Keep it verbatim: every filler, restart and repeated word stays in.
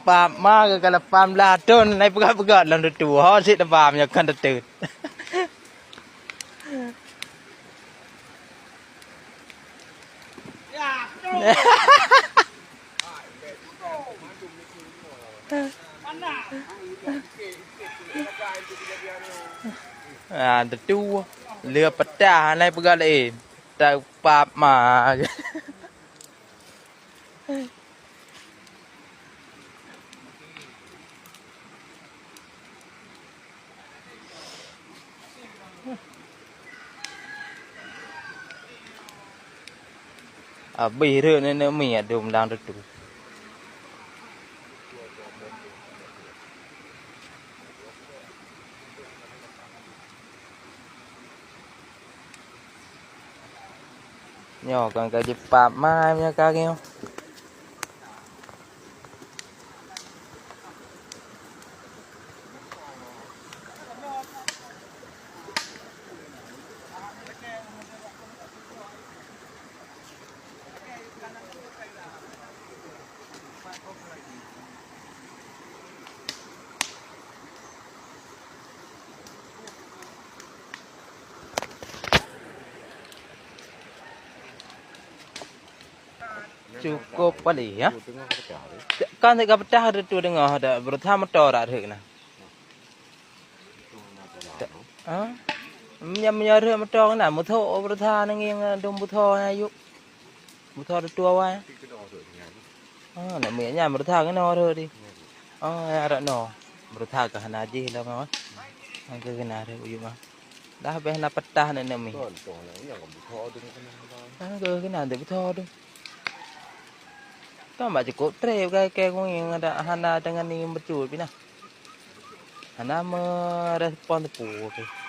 Pap ma keu kala pam lah ton nai peugah-peugah lam tutu. Ho sit pam nyoe kan tetet. Ah, tetu. Leuh peutah nai peugah laén. Teupap ma. Abéh rhot nenek miet dum lam tetu. Nyoe kan ka jipap mai meunyoe ka nyoe. Cukup paléh, ya. Kan ka peutah tu deungoe dak beureusaha motor dak rhot keunan. Ha? Meunyoe, meunyoe rhot motor keunan, meuthok beureusaha nanggieng dum butho nyan yuk. Butho tetu awai. Ha, nak miet nyan beureusaha keunoe rhot di. Ha, ya dak noe. Beureusaha ka hana jih lom, ha. Nyan keuh keunan rhot yuk, ha. Dah beh na peutah nenek mi. Kon, kon, nyang ka butho dum keunan, Bang. Ha, keuh keunan dek butho dum. Kan bak cukôp trép kai kèe kuéng ada hana deungon ni beucut pih nah. Hana meurespon teupeu kèe.